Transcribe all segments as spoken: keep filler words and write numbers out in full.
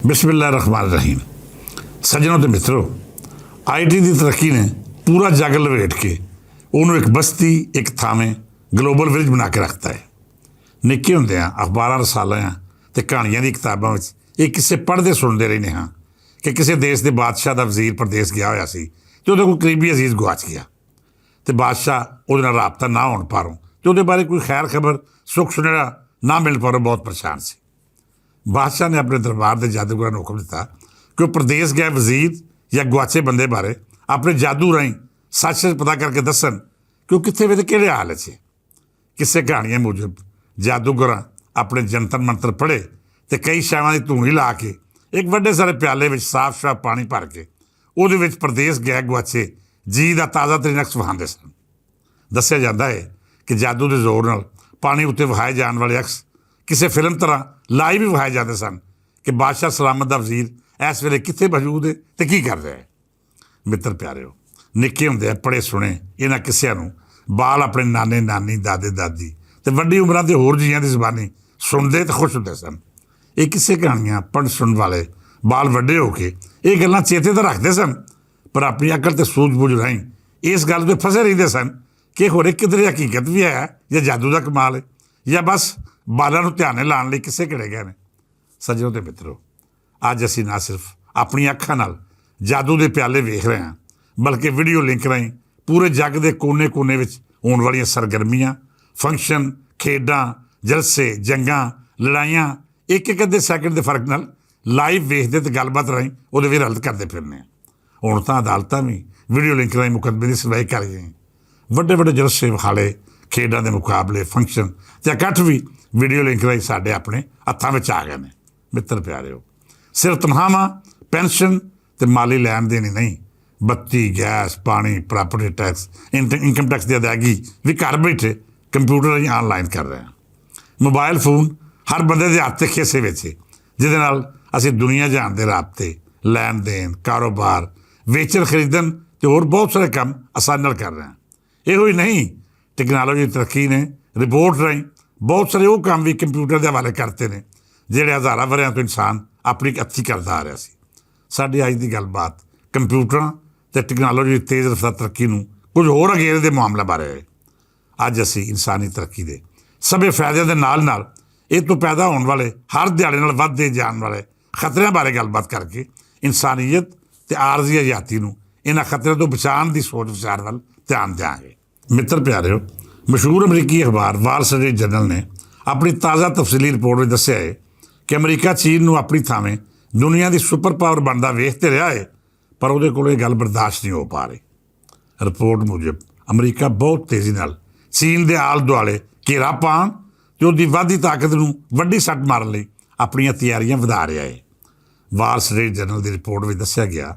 بسم اللہ الرحمن الرحیم۔ سجنوں تے مترو، آئی ٹی دی ترقی نے پورا جگ لویٹ کے انہوں ایک بستی، ایک تھاویں گلوبل ولیج بنا کے رکھتا ہے۔ نکے ہوندے ہاں اخباراں، رسالیاں تے کہانیاں دی کتاباں وچ ایک قصے پڑھدے سنتے رہنے ہاں کہ کسے دیش دے بادشاہ دا وزیر پردیس گیا ہویا سی تے اوہدے کوئی قریبی عزیز گواچ گیا، تے بادشاہ اوہدے نال رابطہ نہ ہون پاروں تے اوہدے بارے کوئی خیر خبر، سکھ سنیڑا نہ مل پاروں بہت پریشان سی۔ بادشاہ نے اپنے دربار دے جادوگراں نوں حکم دتا کہ وہ پردیس گئے وزیر یا گواچے بندے بارے اپنے جادو راہیں سچ سچ پتا کر کے دسن کہ وہ کتھے وے تے کہڑے حال اچ ہے۔ کسے کہانیاں موجب جادوگراں اپنے جنتر منتر پڑھے تے کئی شاواں دی دھونی لا کے ایک وڈے سارے پیالے وچ صاف شاف پانی بھر کے اوہدے وچ پردیس گئے گواچے جی دا تازہ ترین عکس وہاندے سن۔ دسیا جاندا ہے کہ جادو دے زور نال پانی اتے وہائے جان والے عکس کسے فلم طرح لائیو وہائے جاندے سن کہ بادشاہ سلامت دا وزیر ایس ویلے کتھے موجود ہے تے کی کر رہا ہے۔ متر پیارے ہو، نکے ہوندے پڑھے سنے انہاں قصیاں نوں بال اپنے نانے نانی، دادے دادی تے وڈی عمراں دے ہور جیاں دی زبانی سنتے تے خوش ہوندے سن۔ ایہہ قصے کہانیاں پڑھ سنن والے بال وڈے ہو کے ایہہ گلاں چیتے تے رکھدے سن، پر اپنی عقل تے سوجھ بوجھ راہیں اس گل تے پھسے رہندے سن کہ ہور ایہہ کدھر حقیقت وی ہے یا جادو دا کمال ہے یا بس بالاں نوں دھیانے لان لئی قصے کڑے گئے نے۔ سجنوں تے مترو، اج اسی نہ صرف اپنی اکھاں نال جادو دے پیالے ویکھ رہے ہاں، بلکہ ویڈیو لنک راہیں پورے جگ دے کونے کونے وچ ہون والیاں سرگرمیاں، فنکشن، کھیڈاں، جلسے، جنگاں، لڑائیاں ایک ایک ادھے سیکنڈ دے فرق نال لائیو ویکھدے تے گل بات راہیں اوہدے وی رلد کردے پھرنے ہاں۔ ہن تاں عدالتاں وی ویڈیو لنک راہیں مقدمے دی سنوائی کر گئے ہیں۔ وڈے وڈے جلسے، وخالے، کھیڈاں دے مقابلے، فنکشن تے اکٹھ وی ویڈیو لنک راہیں ساڈے اپنے ہتھاں وچ آ گئے نے۔ متر پیارے ہو، صرف تنہاواں، پینشن تے مالی لین دین ہی نہیں، بتی، گیس، پانی، پراپرٹی ٹیکس، انکم ٹیکس دی ادائیگی وی گھر بیٹھے کمپیوٹر راہیں آن لائن کر رہے ہیں۔ موبائل فون ہر بندے دے ہتھ تے کھیسے وچ ہے، جس دے نال اسی دنیا جہان دے رابطے، لین دین، کاروبار، ویچن خریدن تے ہور بہت سارے کم آسانی نال کر رہے ہیں۔ ایہو ہی نہیں، ٹیکنالوجی ترقی نے رپورٹ راہیں بہت سارے وہ کم وی کمپیوٹر دے حوالے کرتے نے جہڑے ہزاراں وریاں تو انسان اپنی اتھی کردا آ رہیا سی۔ ساڈی اج دی گل بات کمپیوٹراں تے ٹیکنالوجی دی تیز رفتار ترقی نوں کچھ ہور اگیرے دے معاملے بارے ہے۔ اج اسی انسانی ترقی دے سبھے فائدے دے نال نال ایہہ توں پیدا ہون والے ہر دیہاڑے نال ودھدے جان والے خطریاں بارے گل بات کر کے انسانیت تے عارضی حیاتی نوں انہاں خطریاں توں بچان دی سوچ وچار ول دھیان دیاں گے۔ متر پیارے ہو، مشہور امریکی اخبار وال سٹریٹ جنرل نے اپنی تازہ تفصیلی رپورٹ وچ دسیا ہے کہ امریکہ چین نوں اپنی تھاویں دنیا دی سپر پاور بندا ویکھتے رہیا ہے، پر اوہدے کول ایہہ گل برداشت نہیں ہو پا رہی۔ رپورٹ موجب امریکہ بہت تیزی نال چین دے آل دوالے گھیرا پان تے اوہدی ودھدی طاقت نوں وڈی سٹ مارن لئی اپنیاں تیاریاں ودھا رہیا ہے۔ Wall Street general the report which دسیا گیا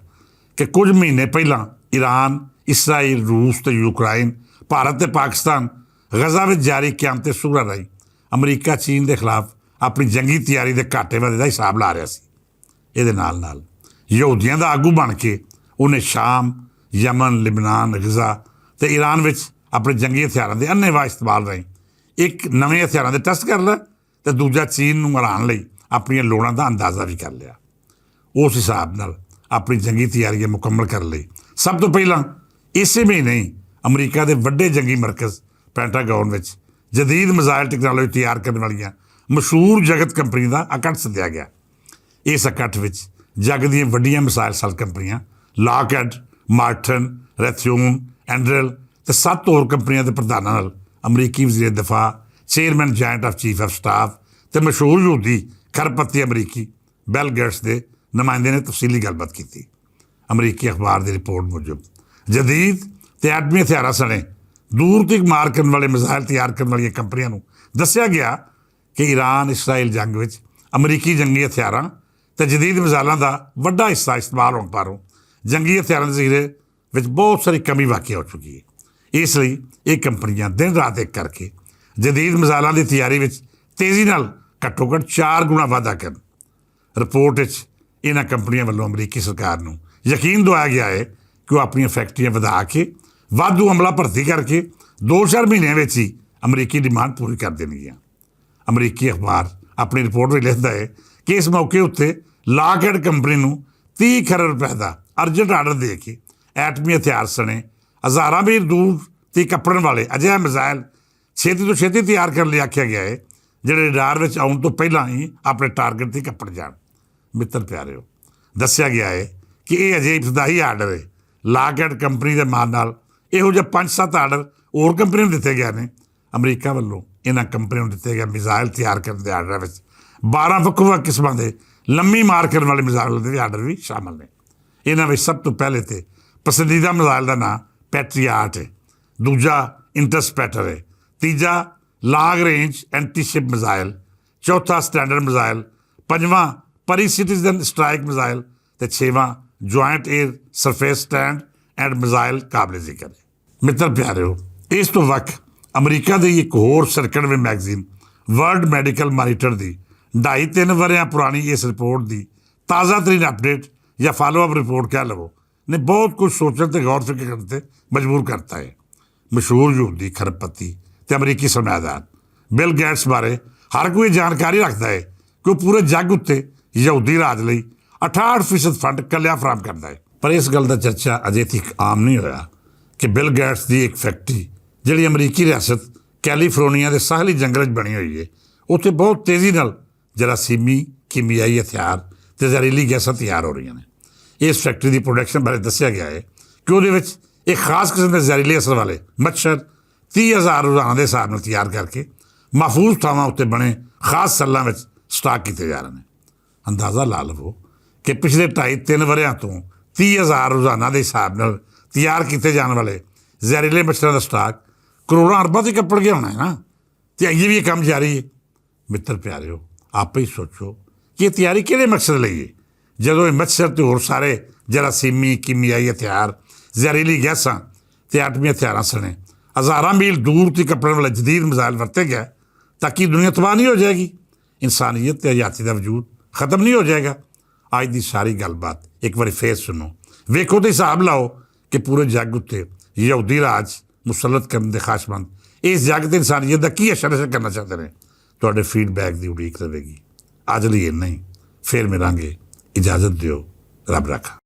کہ کچھ مہینے پہلاں ایران، اسرائیل، روس تے یوکرائن، بھارت تے پاکستان غزہ وچ جاری قیامت صغری راہیں امریکہ چین دے خلاف اپنی جنگی تیاری دے گھاٹے وادے دا حساب لا رہیا سی۔ ایہدے نال نال یہودیاں دا آگو بن کے انہیں شام، یمن، لبنان، غزہ تے ایران وچ اپنے جنگی ہتھیاراں دے انہیں واہ استعمال راہیں ایک نویں ہتھیاراں دے ٹیسٹ کر لے تے دوجا چین نوں مران لئی اپنیاں لوڑاں دا اندازہ وی کر لیا۔ اس حساب نال اپنی جنگی تیاریاں مکمل کرن لئی سب توں پہلاں اسے مہینے ہی امریکہ دے وڈے جنگی مرکز پینٹاگون وچ جدید میزائل ٹیکنالوجی تیار کرن والیاں مشہور جگت کمپنی دا اکٹھ سدیا گیا۔ اس اکٹھ وچ جگ دیاں وڈیاں میزائل سیل کمپنیاں لاک ایڈ مارٹن، ریتھیون، اینڈرل تے ست ہور کمپنیاں دے پردھاناں نال امریکی وزیر دفاع، chairman joint of chief of staff تے مشہور یہودی کھرپتی امریکی بیل گیٹس دے نمائندے نے تفصیلی گل بات کیتی۔ امریکی اخبار دی رپورٹ موجب جدید تے ایٹمی ہتھیاراں سنے دور تک مار کرن والے میزائل تیار کرن والیاں کمپنیاں نوں دسیا گیا کہ ایران اسرائیل جنگ وچ امریکی جنگی ہتھیاراں تے جدید میزائلاں دا وڈا حصہ استعمال ہون پاروں جنگی ہتھیاراں دے ذخیرے وچ بہت ساری کمی واقع ہو چکی ہے۔ اس لئی ایہہ کمپنیاں دن رات ایک کر کے جدید میزائلاں دی تیاری وچ تیزی نال گھٹو گھٹ چار گنا وادھا کرن۔ رپورٹ وچ انہاں کمپنیاں ولوں امریکی سرکار نوں یقین دوایا گیا ہے کہ وہ اپنیاں فیکٹریاں ودھا کے وادھو عملہ بھرتی کر کے دو چار مہینے وچ ہی امریکی ڈیمانڈ پوری کر دینگیاں۔ امریکی اخبار اپنی رپورٹ وچ لکھدا ہے کہ اس موقع اتے لاک ایڈ کمپنی نوں تیس کھرب روپے دا ارجنٹ آرڈر دے کے ایٹمی ہتھیار سنے ہزاراں میل دور تے کپڑن والے اجہے میزائل چھیتی توں چھیتی تیار کرن لئی آکھیا گیا ہے، جہڑے ریڈار وچ آؤن توں پہلاں ہی اپنے ٹارگٹ تے کپڑ جان۔ متر پیارے ہو، دسیا گیا ہے کہ ایہہ اجہے ابتدائی آرڈر ہے۔ لاک ایڈ کمپنی دے مال نال ایہو جہاں پنج ست آرڈر ہور کمپنیاں نوں دتے گئے نیں۔ امریکہ ولوں انہاں کمپنیاں نوں دتے گئے میزائل تیار کرن دے آرڈراں وچ بارہ وکھ وکھ قسماں دے لمبی مار کرن والے میزائل دے آرڈر وی شامل نیں۔ انہاں وچ سب توں پہلے تے پسندیدہ میزائل دا ناں پیٹریاٹ ہے، دوجا انٹرسپیٹر ہے، تیجا long range anti ship missile, چوتھا سٹینڈرڈ میزائل، پنجواں پری سٹیزن سٹرائک میزائل، تے چھیواں joint air surface standoff missile قابل ذکر ہے۔ متر پیارے ہو، اس تو وقت امریکہ دے ایک ہور سرکڑویں magazine world medical monitor the ڈھائی تین وریاں پرانی اس رپورٹ دی تازہ ترین اپڈیٹ یا فالو اپ رپورٹ کہہ لو، نے بہت کچھ سوچن تے غور فکر کرن تے مجبور کرتا ہے۔ مشہور یہودی کھرب پتی تے امریکی سرمایہ دار بل گیٹس بارے ہر کوئی جانکاری رکھدا ہے کہ وہ پورے جگ اتے یہودی راج لئی اٹھاٹھ فیصد فنڈ کلیا فراہم کردا ہے۔ پر اس گل دا چرچا اجے تک عام نہیں ہویا کہ بل گیٹس دی ایک فیکٹری، جڑی امریکی ریاست کیلیفورنیا دے ساحلی جنگل وچ بنی ہوئی ہے، اتھے بہت تیزی نال جراثیمی کیمیائی ہتھیار تے زہریلی گیساں تیار ہو رہیاں نے۔ اس فیکٹری دی پروڈکشن بارے دسیا گیا ہے کہ اودے وچ ایک خاص قسم دے زہریلے اثر والے مچھر تیس ہزار روزانہ دے حساب نال تیار کر کے محفوظ تھاواں اتے بنے خاص سلاں وچ سٹاک کیتے جا رہے ہیں۔ اندازہ لا لو کہ پچھلے ڈھائی تین وریاں توں تیس ہزار روزانہ دے حساب نال تیار کیتے جان والے زہریلے مچھراں دا سٹاک کروڑاں ارباں تے کپڑ گیا ہونا ہے نا۔ تے اگے وی یہ کم جاری ہے۔ متر پیارے ہو، آپ ہی سوچو کہ یہ تیاری کہڑے مقصد لئی ہے؟ جدوں یہ مچھر تے ہور سارے جراثیمی کیمیائی ہتھیار، زہریلی گیساں تے ایٹمی ہتھیاراں سنے ہزاراں میل دور تے کپڑن والا جدید میزائل ورتے گیا، تاکہ دنیا تباہ نہیں ہو جائے گی؟ انسانیت تے حیاتی دا وجود ختم نہیں ہو جائے گا؟ آج دی ساری گل بات ایک بار پھر سنو، ویکھو تے حساب لاؤ کہ پورے جگ اتے یہودی راج مسلط کرن دے خواہش مند اس جگ تے انسانیت دا کی اشر اشر کرنا چاہتے ہیں۔ تہاڈے فیڈ بیک دی اڈیک رہے گی۔ اج لئی اتنا ہی، پھر ملانگے۔ اجازت دیو۔ رب رکھا۔